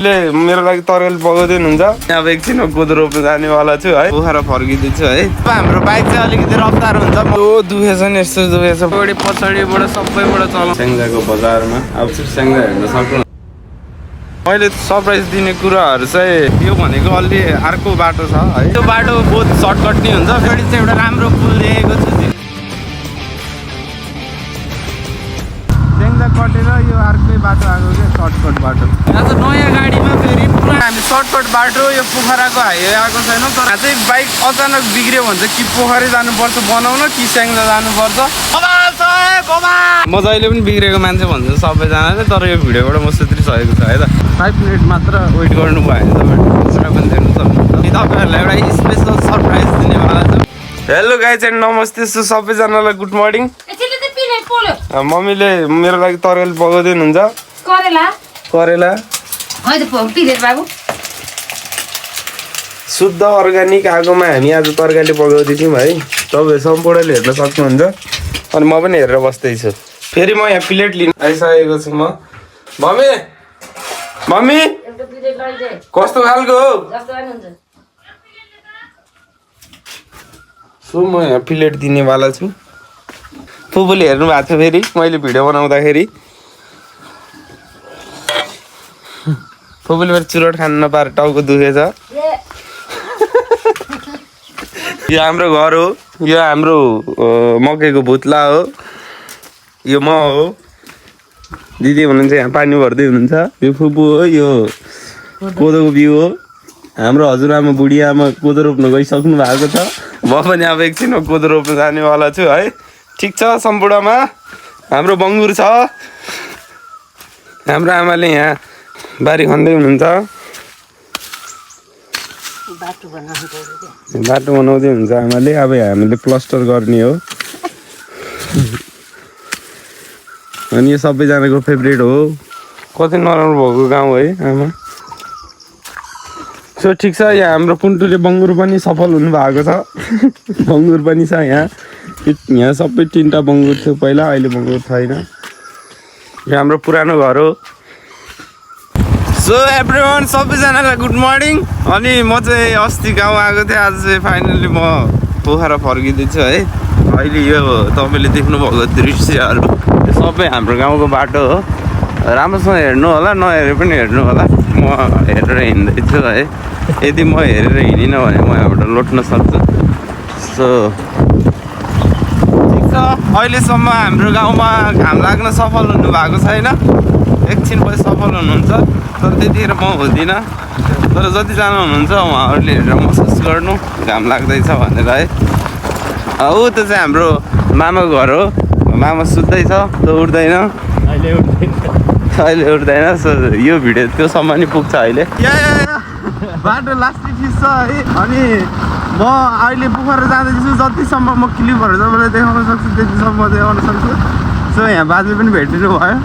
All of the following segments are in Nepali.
मेरो लागि तरकारी पकाउँदैन हुन्छ। अब एकछिनमा कोदो रोप्न जानेवाला छु है, पोखरा फर्किँदैछु है। हाम्रो बाइक चाहिँ अलिकति रफ्तार हुन्छ, दुखेछ नि यस्तो दुखेछ, पछाडिबाट सबैबाट चलाउँछ। स्याङ्जाको बजारमा अब चाहिँ स्याङ्जा हेर्न सक्नु। मैले सरप्राइज दिने कुराहरू चाहिँ यो भनेको अलि अर्को बाटो छ है, त्यो बाटो बहुत सर्टकट नै हुन्छ। फेरि चाहिँ एउटा राम्रो पुल देखेको छु, स्याङ्जा कटेर यो अर्कै बाटो आएको क्या, सर्टकट बाटो। आज नयाँ गाडीमा फेरि पुरा हामी सर्टकट बाटो यो पोखराको हाइवे आएको छैन, तर चाहिँ बाइक अचानक बिग्रियो भने चाहिँ कि पोखरै जानुपर्छ बनाउन कि स्याङ्जा जानुपर्छ। म जहिले पनि बिग्रेको मान्छे भन्छ सबैजनाले, तर यो भिडियोबाट म सुध्रिसकेको छु है त। 5 मिनट मात्र वेट गर्नु भयो भने तपाईँ पनि देख्नु सक्नुहुन्छ। तपाईँहरूलाई एउटा स्पेसल सरप्राइज दिनेवाला छु। हेलो गाइज एन्ड नमस्ते, सबैजनालाई गुड मर्निङ। मम्मीले मेरो लागि तरकारी पकाउँदैन हुन्छ। करेला शुद्ध अर्ग्यानिक आगोमा हामी आज तरकारी पकाउँदैछौँ है, तपाईँ सम्पूर्णले हेर्न सक्नुहुन्छ। अनि म पनि हेरेर बस्दैछु। फेरि म यहाँ प्लेट लिन आइसकेको छु। मम्मी कस्तो खालको हो? सो म यहाँ प्लेट दिनेवाला छु। फुपूले हेर्नु भएको थियो फेरि मैले भिडियो बनाउँदाखेरि। फुपूले फेरि चुरोट खानु नपाएर टाउको दुखेछ। यो हाम्रो घर हो, यो हाम्रो मकैको भुत्ला हो, यो म हो, दिदी हुनुहुन्छ यहाँ पानी भर्दै हुनुहुन्छ, यो फुपू हो, यो कोदोको बिउ हो। हाम्रो हजुरआमा बुढी आमा कोदो रोप्न गइसक्नु भएको छ। म पनि अब एकछिनमा कोदो रोप्न जानेवाला छु है। ठिक छ, सम्पूर्णमा हाम्रो बङ्गुर छ। हाम्रो आमाले यहाँ बारी खन्दै हुनुहुन्छ, बाटो बनाउँदै हुन्छ आमाले। अब हामीले प्लास्टर गर्ने हो। अनि यो सबैजनाको फेभरेट हो, कति नराम्रो भएको गाउँ है आमा। सो ठिक छ, यहाँ हाम्रो पुन्टुले बङ्गुर पनि सफल हुनुभएको छ। बङ्गुर पनि छ यहाँ। यहाँ सबै 3टा बङ्गुर थियो पहिला, अहिले बङ्गुर छैन। यो हाम्रो पुरानो घर हो। सो एभ्रिवान, सबैजनालाई गुड मर्निङ। अनि म चाहिँ अस्ति गाउँ आएको थिएँ, आज चाहिँ फाइनल्ली म पोखरा फर्किँदैछु है। अहिले यो तपाईँले देख्नुभएको दृश्यहरू यो सबै हाम्रो गाउँको बाटो हो। राम्रोसँग हेर्नु होला, नहेरे पनि हेर्नु होला। म हेरेर हिँड्दैछु है। यदि म हेरेर हिँडिनँ भने म यहाँबाट लोट्न सक्छु। सो ठिक छ, अहिलेसम्म हाम्रो गाउँमा घाम लाग्न सफल हुनुभएको छैन। एकछिन पछि सफल हुनुहुन्छ, तर त्यतिखेर म हुँदिनँ। तर जतिजना हुनुहुन्छ उहाँहरूले हेरेर महसुस गर्नु घाम लाग्दैछ भनेर है। ऊ त्यो चाहिँ हाम्रो मामाको घर हो। मामा सुत्दैछ, त्यो उठ्दैन, अहिले उठ्दैन। सो यो भिडियो त्योसम्म नि पुग्छ अहिले। बाटो लास्टै ठिक छ है। अनि म अहिले पोखरा जाँदैछु, जतिसम्म म क्लिपहरू तपाईँलाई देखाउन सक्छु त्यतिसम्म देखाउन सक्छु। सो यहाँ बाजे पनि भेटिनु भयो,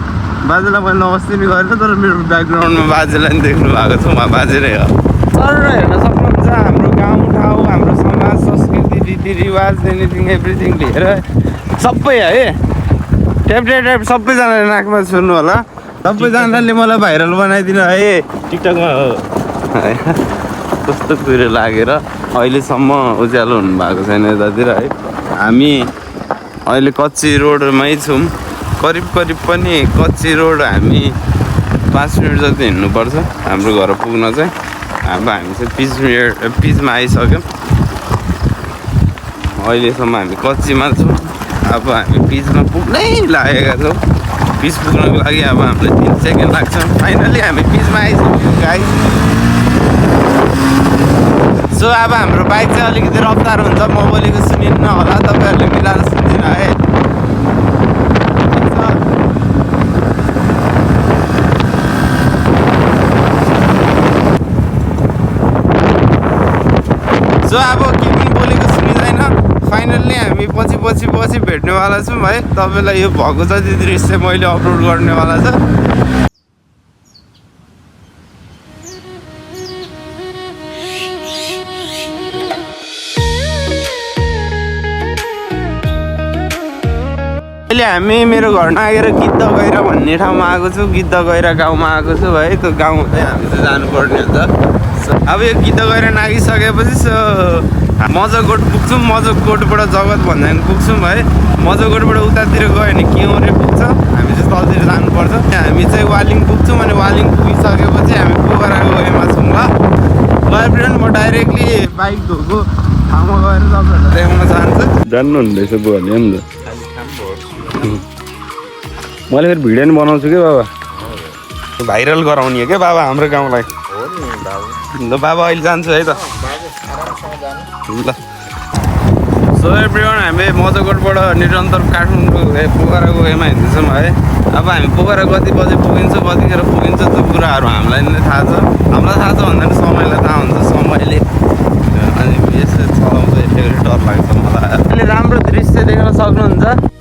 बाजेलाई मैले नमस्ते नि गरेर, तर मेरो ब्याकग्राउन्डमा बाजेलाई पनि देख्नु भएको छ, उहाँ बाजे नै हो। सर हेर्न सक्नुहुन्छ हाम्रो गाउँ ठाउँ, हाम्रो समाज, संस्कृति, रीतिरिवाज, एनिथिङ एभ्रिथिङ लिएर सबै है। ट्याप सबैजनाले नाकमा सुन्नु होला, सबैजनाले मलाई भाइरल बनाइदिनु है टिकटकमा हो। कस्तो कुरो लागेर अहिलेसम्म उज्यालो हुनुभएको छैन यतातिर है। हामी अहिले कच्ची रोडमै छौँ, करिब पनि कच्ची रोड। हामी 5 मिनट जति हिँड्नुपर्छ हाम्रो घर पुग्न चाहिँ। अब हामी चाहिँ पिचमा आइसक्यौँ। अहिलेसम्म हामी कच्चीमा छौँ, अब हामी पिचमा पुग्नै लागेका छौँ। पिच पुग्नको लागि अब हामीलाई 3 सेकेन्ड लाग्छ। फाइनली हामी पिचमा आइसक्यौँ गाइस। सो अब हाम्रो बाइक चाहिँ अलिकति रफ्तार हुन्छ, म बोलेको सुनिन्न होला, तपाईँहरूले मिलाएर सुनिदिनु है। सो अब के पनि बोलेको सुनिँदैन। फाइनल्ली हामी पछि भेट्नेवाला छौँ है। तपाईँलाई यो भएको जति दृश्य मैले अपलोड गर्नेवाला छ। अहिले हामी मेरो घर नआएर गिद्ध गहिरा भन्ने ठाउँमा आएको छु। गिद्ध गहिरा गाउँमा आएको छु है। त्यो गाउँ हुँदै हामी चाहिँ जानुपर्ने हुन्छ। अब यो गिद्ध गहिरा नागिसकेपछि मजकोट पुग्छौँ। मजकोटबाट जगत भन्दा पुग्छौँ है। मजकोटबाट उतातिर गयो भने केउरे पुग्छ। हामी चाहिँ तलतिर जानुपर्छ। हामी चाहिँ वालिङ पुग्छौँ अनि वालिङ पुगिसकेपछि हामी पोखराको गएमा छौँ। ल फ्रेन्ड, म डाइरेक्टली बाइक धोएको ठाउँमा गएर तपाईँहरूलाई देखाउन चाहन्छु। जान्नुहुँदैछ बुवाले नि त। मैले फेरि भिडियो नि बनाउँछु कि बाबा, भाइरल गराउने हो क्या बाबा हाम्रो गाउँलाई। ल बाबा अहिले जान्छु है त। ल सो एभ्रिवान, हामी मजकोटबाट निरन्तर काठमाडौँ पोखरा गएमा हिँड्दैछौँ है। अब हामी पोखरा कति बजी पुगिन्छ, कतिखेर पुगिन्छ त्यो कुराहरू हामीलाई नै थाहा छ। हामीलाई थाहा छ भन्दा पनि समयलाई थाहा हुन्छ। समयले अनि यसरी चलाउँदा फेरि डर लाग्छ मलाई। अहिले राम्रो दृश्य देख्न सक्नुहुन्छ।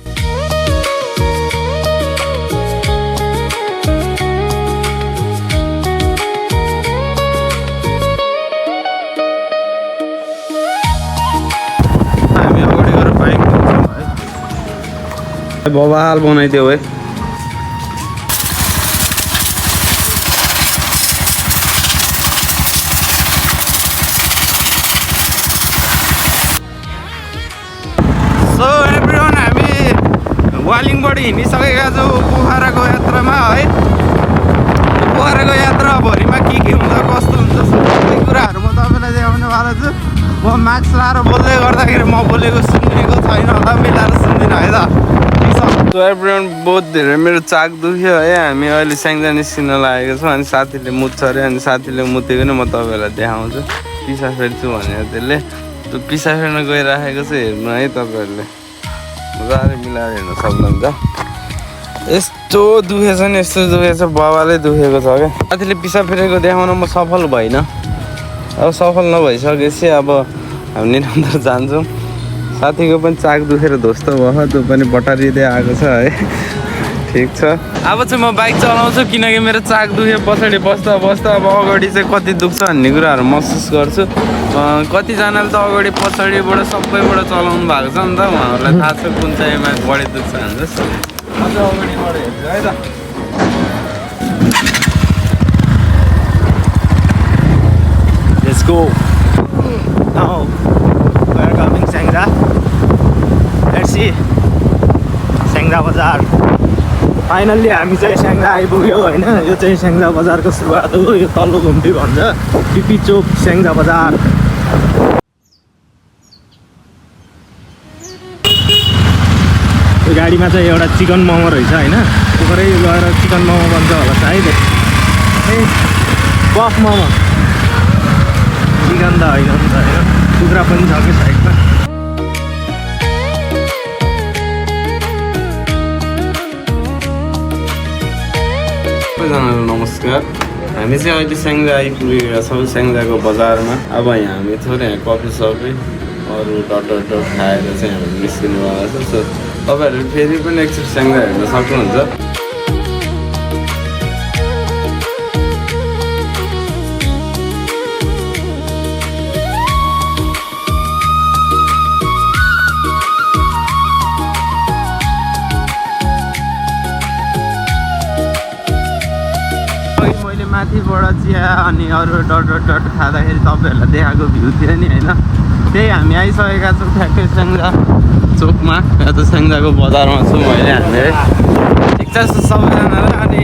बवाल बनाइदियो है। सो एभ्रिवान, हामी वालिङबाट हिँडिसकेका छौँ पोखराको यात्रामा है। पोखराको यात्राभरिमा के हुन्छ, कस्तो हुन्छ, सबै कुराहरू म तपाईँलाई देखाउनेवाला छु। म मास्क लाएर बोल्दै गर्दाखेरि म बोलेको सुनिएको छैन होला, मिलाएर सुन्दिनँ है त। सो एभ्रिवान, बहुत धेरै मेरो चाक दुख्यो है। हामी अहिले स्याङ्जा निस्किन लागेको छौँ। अनि साथीले मुत्छ अरे, अनि साथीले मुतेको नि म तपाईँहरूलाई देखाउँछु। पिसा फेर्छु भनेर त्यसले त्यो पिसा फेर्न गइराखेको छ। हेर्नु है तपाईँहरूले, मजाले मिलाएर हेर्न सक्नुहुन्छ। यस्तो दुखेछ नि, यस्तो दुखेछ, बाबाले दुखेको छ क्या। साथीले पिसा फेरेको देखाउन म सफल भइनँ। अब सफल नभइसकेपछि अब हामी निरन्तर जान्छौँ। साथीको पनि चाक दुखेर ध्वस्त भयो, त्यो पनि बटारिँदै आएको छ है। ठिक छ, अब चाहिँ म बाइक चलाउँछु किनकि मेरो चाक दुख्यो। पछाडि बस्दा बस्दा अब अगाडि चाहिँ कति दुख्छ भन्ने कुराहरू महसुस गर्छु। कतिजनाले त अगाडि पछाडिबाट सबैबाट चलाउनु भएको छ नि त, उहाँहरूलाई थाहा छ कुन चाहिँमा बढी दुख्छ भनेर। अझ अगाडिबाट हेर्छु है त। Let's go. Now we are coming Sangda. Let's see Sangda बजार। फाइनल्ली हामी चाहिँ स्याङ्जा आइपुग्यो होइन। यो चाहिँ स्याङ्जा बजारको सुरुवात हो। यो तल्लो घुम्टी भन्छ, पिपी चोक स्याङ्जा बजार। यो गाडीमा चाहिँ एउटा चिकन मोमो रहेछ होइन। पोखरै गएर चिकन मोमो बन्छ होला सायद। ए बफ मोमो, चिकन त होइन नि त होइन, कुखुरा पनि छ कि साइडमा। सबैजनालाई नमस्कार। हामी चाहिँ अहिले स्याङ्जा आइपुगेका छौँ, स्याङ्जाको बजारमा। अब यहाँ हामी थोरै यहाँ कफी सफी अरू डट खाएर चाहिँ हामी निस्किनुवाला छ। सो तपाईँहरूले फेरि पनि एकचोटि स्याङ्जा हेर्न सक्नुहुन्छ। माथिबाट चिया अनि अरू डट खाँदाखेरि तपाईँहरूलाई देखाएको भ्यू थियो नि होइन। त्यही हामी आइसकेका छौँ ठ्याक्कै स्याङ्जा चोकमा। या त स्याङ्जाको बजारमा छौँ अहिले हामी है। ठिक छ सबैजनालाई। अनि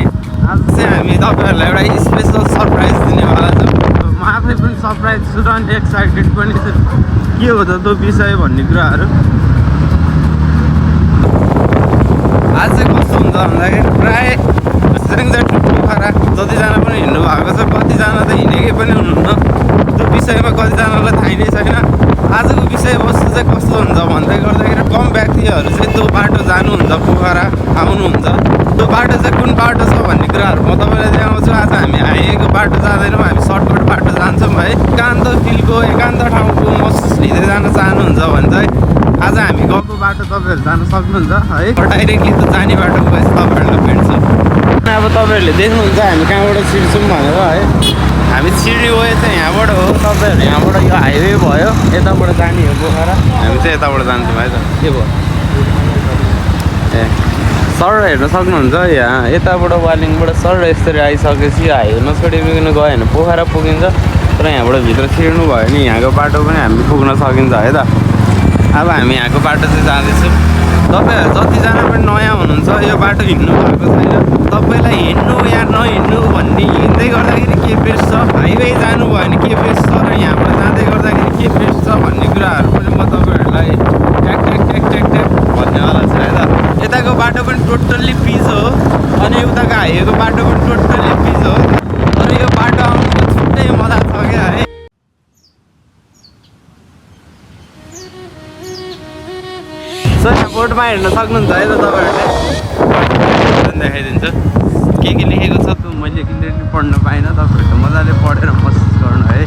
आज चाहिँ हामी तपाईँहरूलाई एउटा स्पेसल सरप्राइज दिनेवाला छौँ। म आफै पनि सरप्राइज छु र अनि एक्साइटेड पनि छु के हो त त्यो विषय भन्ने कुराहरू। आज चाहिँ कस्तो हुन्छ भन्दाखेरि प्रायः स्याङ्जा टु पोखरा जतिजना पनि हिँड्नु भएको छ, कतिजना त हिँडेकै पनि हुनुहुन्न। त्यो विषयमा कतिजनालाई थाहै नै छैन। आजको विषयवस्तु चाहिँ कस्तो हुन्छ भन्दै गर्दाखेरि कम व्यक्तिहरू चाहिँ त्यो बाटो जानुहुन्छ, पोखरा आउनुहुन्छ। त्यो बाटो चाहिँ कुन बाटो छ भन्ने कुराहरू म तपाईँलाई देखाउँछु। आज हामी हाइवेको बाटो जाँदैनौँ, हामी सर्टकट बाटो जान्छौँ है। एकान्त फिलको एकान्त ठाउँको महसुस लिँदै जान चाहनुहुन्छ भने चाहिँ आज हामी गएको बाटो तपाईँहरू जान सक्नुहुन्छ है। डाइरेक्टली त जाने बाटो गएपछि तपाईँहरूलाई भेट्छु। अब तपाईँहरूले देख्नुहुन्छ हामी कहाँबाट छिर्छौँ भनेर है। हामी छिर्ने वे चाहिँ यहाँबाट हो। तपाईँहरू यहाँबाट यो हाइवे भयो, यताबाट जाने हो पोखरा। हामी चाहिँ यताबाट जान्छौँ है त। के भयो ए सर हेर्न सक्नुहुन्छ यहाँ यताबाट वालिङबाट सर यसरी आइसकेपछि हाइवे नछोडिकन गयो भने पोखरा पुगिन्छ। तर यहाँबाट भित्र छिर्नु भयो भने यहाँको बाटो पनि हामी पुग्न सकिन्छ है त। अब हामी यहाँको बाटो चाहिँ जाँदैछौँ। तपाईँहरू जतिजना पनि नयाँ हुनुहुन्छ यो बाटो हिँड्नु भएको छैन, तपाईँलाई हिँड्नु या नहिँड्नु भन्ने हिँड्दै गर्दाखेरि के बेस्ट छ, हाइवे जानु भयो भने के बेस्ट छ र यहाँबाट जाँदै गर्दाखेरि के बेस्ट छ भन्ने कुराहरू पनि म तपाईँहरूलाई ट्याक ट्याक ट्याक ट्याक ट्याक भन्नेवाला छ है त। यताको बाटो पनि टोटल्ली पिच हो अनि उताको हाइवेको बाटो पनि टोटल्ली पिच हो। तर यो बाटो आउनुको छुट्टै मजा छ क्या है। सो यहाँ बोर्डमा हेर्न सक्नुहुन्छ है त तपाईँहरूले, देखाइदिन्छु के लेखेको छ त। मैले क्लियरली पढ्न पाइनँ, तपाईँहरूले मजाले पढेर महसुस गर्नु है।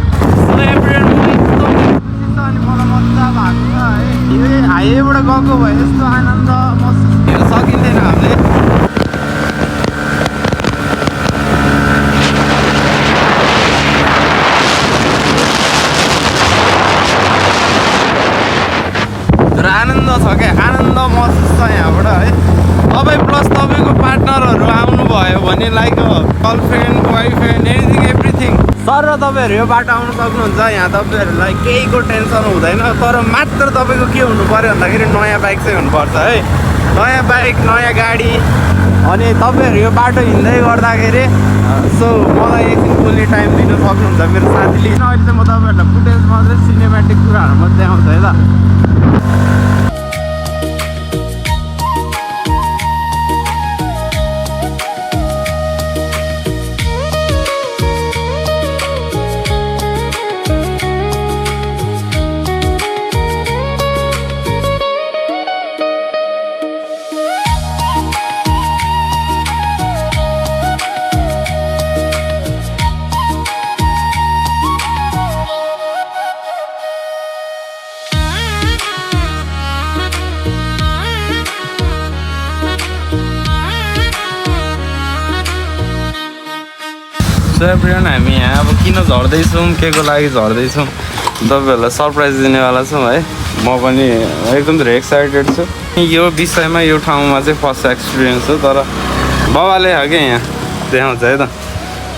सो एभ्रिवान म एकदम खुसी छ अनि मलाई मजा भएको छ है। यो हाइवेबाट गएको भए यस्तो आनन्द महसुस गर्न सकिँदैन हामीले। तर आनन्द छ क्या, आनन्द महसुस छ यहाँबाट है। तपाईँ प्लस तपाईँको पार्टनरहरू आउनुभयो भने like girlfriend boyfriend anything everything sir र तपाईँहरू यो बाटो आउनु सक्नुहुन्छ। यहाँ तपाईँहरूलाई केहीको टेन्सन हुँदैन। तर मात्र तपाईँको के हुनु पऱ्यो भन्दाखेरि नयाँ बाइक चाहिँ हुनुपर्छ है। नयाँ बाइक नयाँ गाडी अनि तपाईँहरू यो बाटो हिँड्दै गर्दाखेरि सो मलाई एकछिन बोल्ने टाइम दिनु सक्नुहुन्छ मेरो साथीले। अहिले चाहिँ म तपाईँहरूलाई फुटेज मात्रै सिनेमेटिक कुराहरू मात्रै आउँछ है त। सो एभ्रिवान हामी यहाँ अब किन झर्दैछौँ, के को लागि झर्दैछौँ तपाईँहरूलाई सरप्राइज दिनेवाला छौँ है। म पनि एकदम धेरै एक्साइटेड छु यो विषयमा। यो ठाउँमा चाहिँ फर्स्ट एक्सपिरियन्स हो, तर बाबाले हो क्या यहाँ देखाउँछ है त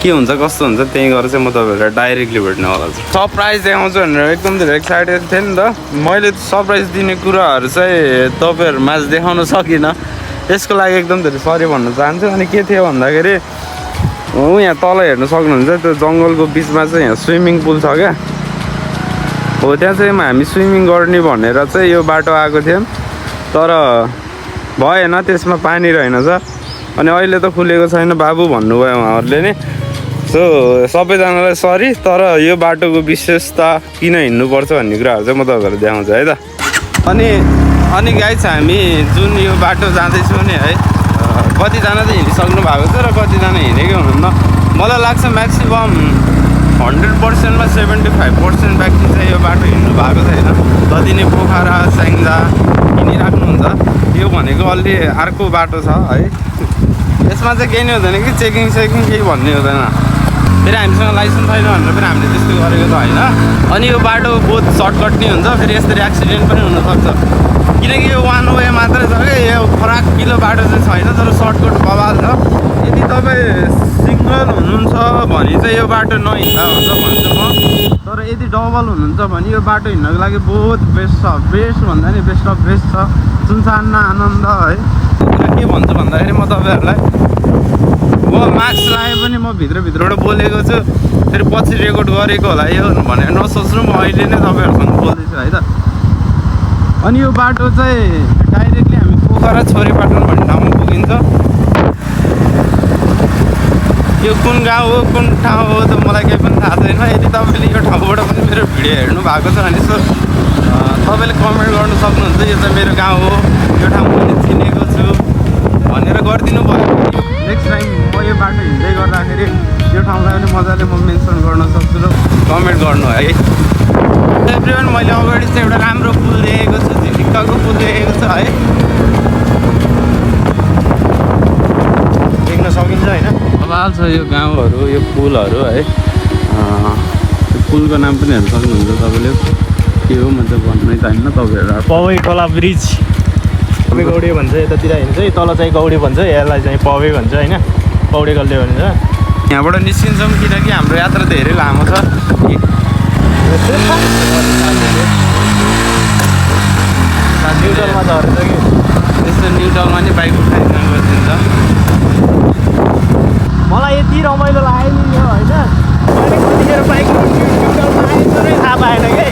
के हुन्छ कस्तो हुन्छ। त्यहीँ गएर चाहिँ म तपाईँहरूलाई डाइरेक्टली भेट्नेवाला छु। सरप्राइज देखाउँछु भनेर एकदम धेरै एक्साइटेड थिएँ नि त। मैले सरप्राइज दिने कुराहरू चाहिँ तपाईँहरू माझ देखाउन सकिनँ, यसको लागि एकदम धेरै सरी भन्न चाहन्छु। अनि के थियो भन्दाखेरि यहाँ तल हेर्न सक्नुहुन्छ त्यो जङ्गलको बिचमा चाहिँ यहाँ स्विमिङ पुल छ क्या हो। त्यहाँ चाहिँ हामी स्विमिङ गर्ने भनेर चाहिँ यो बाटो आएको थियौँ, तर भएन, त्यसमा पानी रहेनछ। अनि अहिले त खुलेको छैन बाबु भन्नुभयो उहाँहरूले नि। सो सबैजनालाई सरी, तर यो बाटोको विशेषता किन हिँड्नुपर्छ भन्ने कुराहरू चाहिँ म तपाईँहरूलाई देखाउँछु है त। अनि गाइस हामी जुन यो बाटो जाँदैछौँ नि है, कतिजना चाहिँ हिँडिसक्नु भएको छ र कतिजना हिँडेकै हुनुहुन्न। मलाई लाग्छ म्याक्सिमम् 100%मा 75% व्यक्ति चाहिँ यो बाटो हिँड्नु भएको छैन। जति नै पोखरा स्याङ्जा हिँडिराख्नुहुन्छ यो भनेको अलि अर्को बाटो छ है। यसमा चाहिँ केही नै हुँदैन कि चेकिङ केही भन्ने हुँदैन। फेरि हामीसँग लाइसेन्स छैन भनेर फेरि हामीले त्यस्तो गरेको त होइन। अनि यो बाटो बहुत सर्टकट नै हुन्छ, फेरि यसरी एक्सिडेन्ट पनि हुनसक्छ किनकि यो वान वे मात्रै छ क्या, यो फराकिलो बाटो चाहिँ छैन, तर सर्टकट बवाल छ। यदि तपाईँ सिङ्गल हुनुहुन्छ भने चाहिँ यो बाटो नहिँड्दा हुन्छ भन्छु म। तर यदि डबल हुनुहुन्छ भने यो बाटो हिँड्नको लागि बहुत बेस्ट छ। बेस्ट भन्दा नि बेस्ट अफ बेस्ट छ। सुनसान आनन्द है। के भन्छु भन्दाखेरि म तपाईँहरूलाई मास्क लगाए पनि म भित्रबाट बोलेको छु, फेरि पछि रेकर्ड गरेको होला यो भनेर नसोच्नु। म अहिले नै तपाईँहरूसँग बोल्दैछु है त। अनि यो बाटो चाहिँ डाइरेक्टली हामी पोखरा छोरीपाटन भन्ने ठाउँमा पुगिन्छ। यो कुन गाउँ हो कुन ठाउँ हो त मलाई केही पनि थाहा छैन। यदि तपाईँले यो ठाउँबाट पनि मेरो भिडियो हेर्नु भएको छ भने तपाईँले कमेन्ट गर्नु सक्नुहुन्छ यो चाहिँ मेरो गाउँ हो, यो ठाउँ मैले चिनेको छु भनेर गरिदिनु भयो। नेक्स्ट टाइम म यो बाटो हिँड्दै गर्दाखेरि यो ठाउँलाई पनि मजाले म मेन्सन गर्न सक्छु र कमेन्ट गर्नु है। एभ्रिवान मैले अगाडि चाहिँ एउटा राम्रो पुल देखेको छु, झिलिक्काको पुल देखेको छ है, देख्न सकिन्छ होइन। कमाल छ यो गाउँहरू, यो पुलहरू है। यो पुलको नाम पनि हेर्न सक्नुहुन्छ तपाईँले, के हो म चाहिँ भन्नै चाहिन्न। तपाईँहरू पौई खोला ब्रिज पवे गौडे भन्छ यतातिर हिँड्छ तल चाहिँ गौडे भन्छ यसलाई चाहिँ पवे भन्छ होइन पौडे गल्ले भन्छ यहाँबाट निस्किन्छौँ किनकि हाम्रो यात्रा धेरै लामो छ न्युट्रलमा झरेछ कि यस्तो न्युट्रलमा नि बाइक उठाइ गरिदिन्छ मलाई यति रमाइलो लाग्यो नि यो होइन मैले कतिखेर बाइक न्युट्रलमा आएछ नै थाहा पाएन कि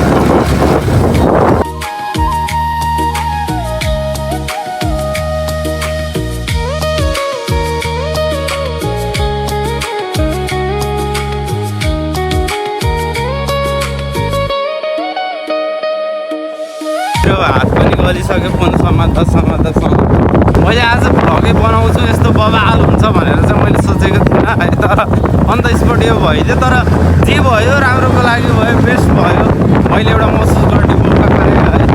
हात पनि गलिसक्यो फोन समात्दा मैले आज भ्लगै बनाउँछु यस्तो बवाल हुन्छ भनेर चाहिँ मैले सोचेको थिइनँ है तर अन्त स्पट यो भइदियो तर जे भयो राम्रोको लागि भयो बेस्ट भयो मैले एउटा महसुस गर्ने मौका पाएँ है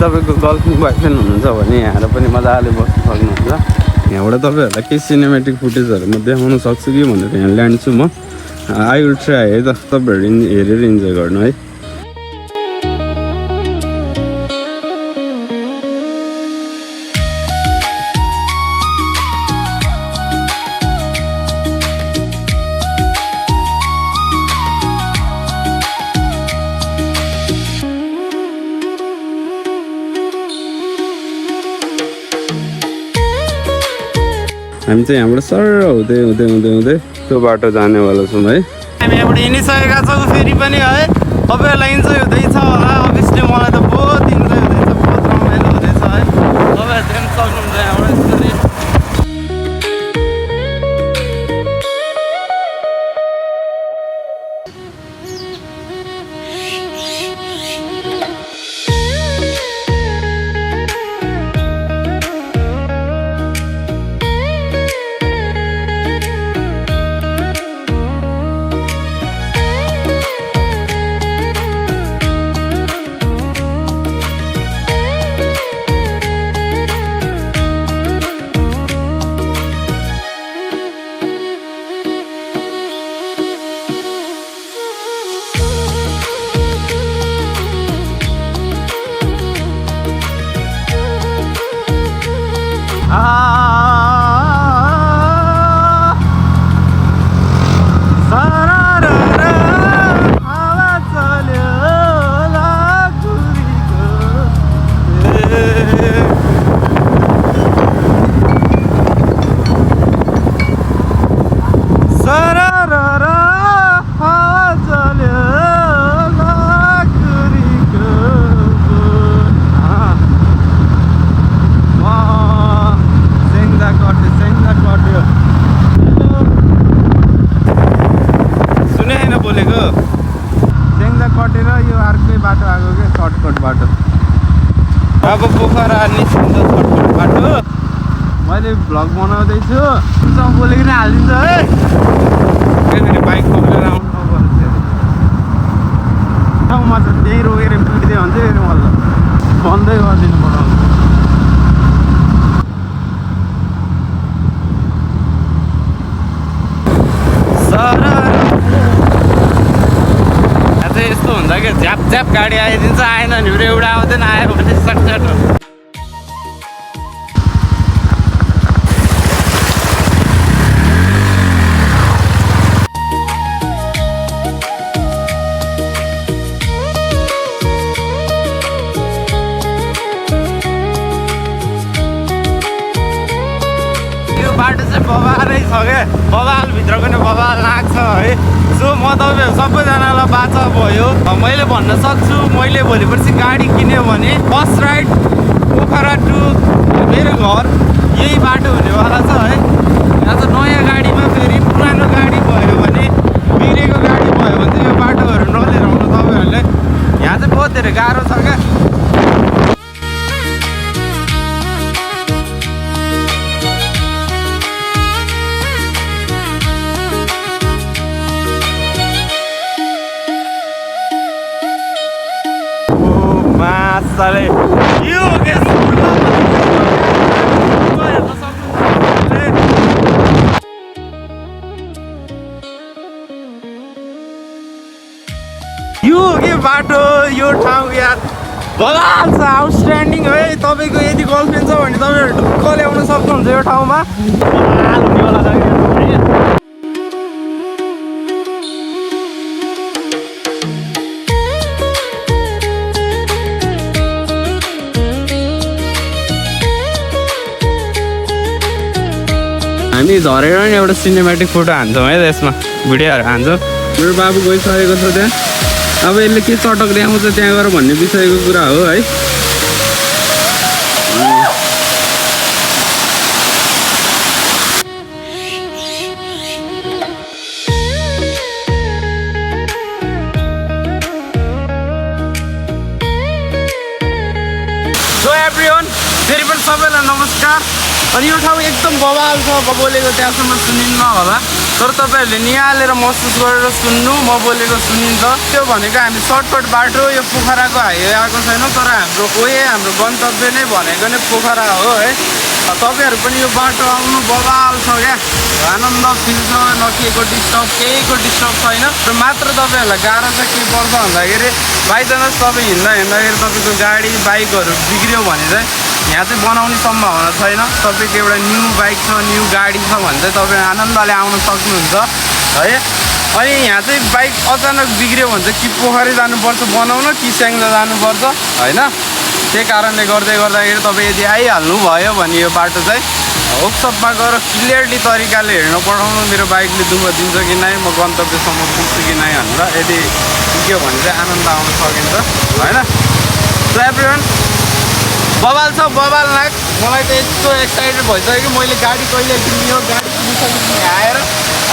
तपाईँको गल्फिङ बाइक फ्यान हुनुहुन्छ भने यहाँ पनि मजाले बस्नु सक्नुहुन्छ यहाँबाट तपाईँहरूलाई केही सिनेमेटिक फुटेजहरू म देखाउन सक्छु कि भनेर यहाँ ल्यान्छु म आई विल ट्राई है त तपाईँहरू हेरेर इन्जोय गर्नु है हामी चाहिँ यहाँबाट सर हुँदै हुँदै हुँदै हुँदै त्यो बाटो जानेवाला छौँ है हामी यहाँबाट हिँडिसकेका छौँ फेरि पनि है तपाईँहरूलाई इन्जोय हुँदैछ होला अभियसली मलाई त बहुत इन्जोय हुँदैछ बहुत रमाइलो हुँदैछ है तपाईँहरू चाहिँ सक्नुहुन्छ यहाँबाट यसरी अब पोखरा निस्किन्छ छटपट बाटो मैले भ्लग बनाउँदैछु बोलेको नै हालिदिन्छ है फेरि बाइक पक्रेर आउनु पर्छ ठाउँमा त त्यही रोकेर पिट्दै हुन्छ फेरि मलाई बन्दै गरिदिनु पर्छ यस्तो हुन्छ क्या झ्याप झ्याप गाडी आइदिन्छ आएन भने फेरि एउटा आउँदैन आयो भने सटसट यो बाटो चाहिँ बबालै छ क्या बबाल भित्रको नि बबाल लाग्छ है सो म तपाईँ सबैजनालाई बाचा भयो मैले भन्न सक्छु मैले भोलि पर्सि गाडी किन्यो भने फर्स्ट राइड पोखरा टु मेरो घर यही बाटो हुनेवाला छ है यहाँ चाहिँ नयाँ गाडीमा फेरि पुरानो गाडी भयो भने बिग्रेको गाडी भयो भने चाहिँ यो बाटोहरू नलिएर आउनु तपाईँहरूले यहाँ चाहिँ बहुत धेरै गाह्रो छ क्या Sale. You get यो के बाटो यो ठाउँ यार बगाल छ आउटस्ट्यान्डिङ है तपाईँको यदि गर्लफ्रेन्ड छ भने तपाईँहरू ढुक्क ल्याउन सक्नुहुन्छ यो ठाउँमा बवाल हुनेवाला छ क्या। हामी झरेर नि एउटा सिनेमेटिक फोटो हान्छौँ है त्यसमा भिडियोहरू हान्छौँ मेरो बाबु गइसकेको छ त्यहाँ अब यसले के चटक देखाउँछ त्यहाँ गएर भन्ने विषयको कुरा हो है सो एभ्रिवान फेरि पनि सबैलाई नमस्कार अनि यो ठाउँ एकदम बवाल छ म बोलेको त्यहाँसम्म सुनिन्न होला तर तपाईँहरूले निहालेर महसुस गरेर सुन्नु म बोलेको सुनिन्छ त्यो भनेको हामी सर्टकट बाटो यो पोखराको हाइवे आएको छैन तर हाम्रो गन्तव्य नै भनेको नै पोखरा हो है तपाईँहरू पनि यो बाटो आउनु बवाल छ क्या आनन्द फिल छ न केको डिस्टर्ब केहीको डिस्टर्ब छैन र मात्र तपाईँहरूलाई गाह्रो चाहिँ के पर्छ भन्दाखेरि बाइचान्स तपाईँ हिँड्दाखेरि तपाईँको गाडी बाइकहरू बिग्रियो भने चाहिँ यहाँ चाहिँ बनाउने सम्भावना छैन तपाईँको एउटा न्यू बाइक छ न्यू गाडी छ भने चाहिँ तपाईँ आनन्दले आउन सक्नुहुन्छ है अनि यहाँ चाहिँ बाइक अचानक बिग्रियो भने चाहिँ कि पोखरी जानुपर्छ बनाउन कि स्याङ्जा जानुपर्छ होइन त्यही कारणले गर्दाखेरि तपाईँ यदि आइहाल्नु भयो भने यो बाटो चाहिँ वर्कसपमा गएर क्लियरली तरिकाले हेर्न पठाउनु मेरो बाइकले दुःख दिन्छ कि नै म गन्तव्यसम्म पुग्छु कि नै भनेर यदि पुग्यो भने चाहिँ आनन्द आउन सकिन्छ होइन सो एभ्रिवान बवाल छ बवाल नाक मलाई त यस्तो एक्साइटेड भइसक्यो कि मैले गाडी कहिले किन्यो गाडी किनिसकेपछि आएर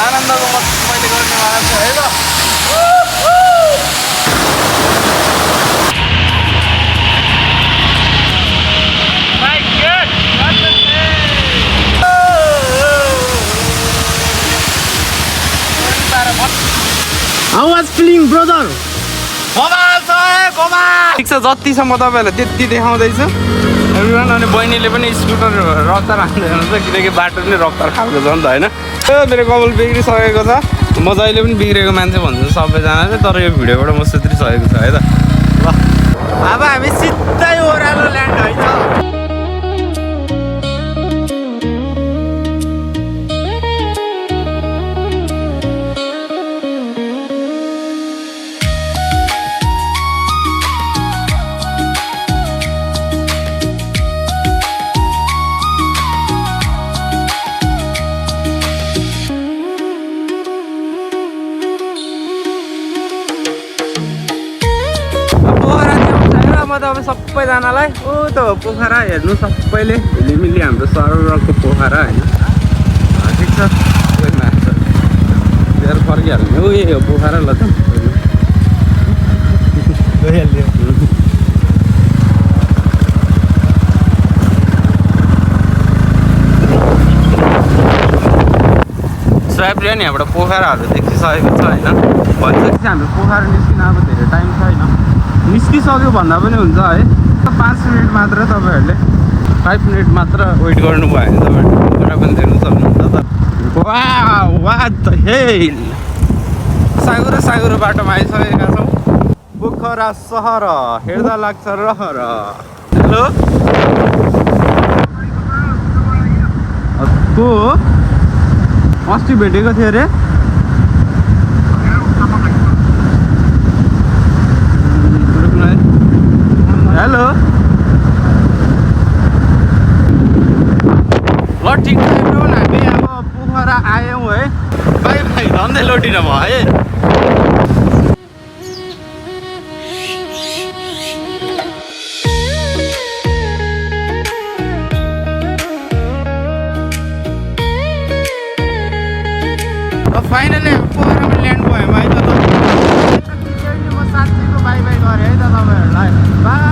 आनन्दको मैले गर्नेवाला छु है त How was feeling, brother? बवाल छ बवाल ठिक छ जतिसम्म तपाईँहरूलाई त्यति देखाउँदैछु एभ्रिवान अनि बहिनीले पनि स्कुटर रफ्तार हान्दै हुनुहुन्छ किनकि बाटो पनि रफ्तार खालको छ नि त होइन मेरो कपाल बिग्रिसकेको छ म जहिले पनि बिग्रेको मान्छे भन्छु सबैजनाले तर यो भिडियोबाट म सुध्रिसकेको छु है त ल अब हामी सिधै ओह्रालो ल्यान्ड है त म त अब सबैजनालाई ओ त हो पोखरा हेर्नु सबैले हिलिमिली हाम्रो सररको पोखरा होइन ठिक छ लिएर फर्किहाल्ने हो यही हो पोखरा ल त गइहाल्यो। स्वाइपले नि हाम्रो पोखराहरू देखिसकेको छ होइन भनिसकेपछि हाम्रो पोखरा निस्किन अब धेरै टाइम छैन निस्किसक्यो भन्दा पनि हुन्छ है 5 मिनट मात्र तपाईँहरूले 5 मिनट मात्र वेट गर्नुभयो भने तपाईँहरूले पोखरा पनि देख्नु सक्नुहुन्छ त वाट द हेल साँगुरो बाटोमा आइसकेका छौँ पोखरा सहर हेर्दा लाग्छ रहर हेलो को अस्ति भेटेको थियो अरे हेलो ल ठिक छ एभ्रिवान हामी अब पोखरा आयौँ है बाई बाई धन्दै लोटिन भयो है फाइनली पोखरामा ल्यान्ड भयो है त म साथीको बाई बाई गरेँ है त तपाईँहरूलाई